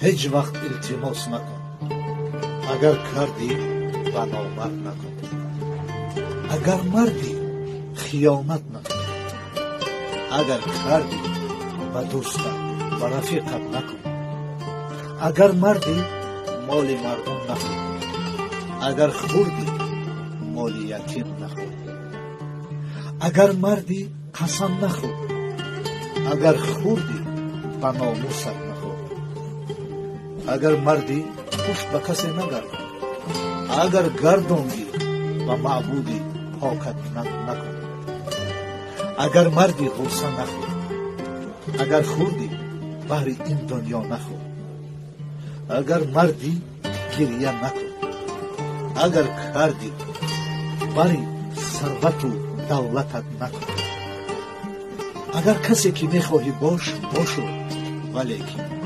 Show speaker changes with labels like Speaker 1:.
Speaker 1: Ҳеҷ вақт илтимос накун. Агар кардӣ, ба номард накун. Агар мардӣ, хиёнат накун. Агар кардӣ, ба дӯстат, ба рафиқат накун. Агар мардӣ, моли мардум нахӯр. Агар хӯрдӣ, моли ятим нахӯр. Агар мардӣ, қасам нахӯр. Агар хӯрдӣ, ба номусат нахӯр. Агар мардӣ, пушт ба касе нагардон. Агар гардондӣ, ба маъбуди покат накун. Агар мардӣ, ғусса нахӯр. Агар хӯрдӣ, баҳри ин дунё нахӯр. Агар мардӣ, гирья накун. Агар кардӣ, бари сарвату давлатат накун. Агар касе ки мехоҳӣ бош, бошу, валекин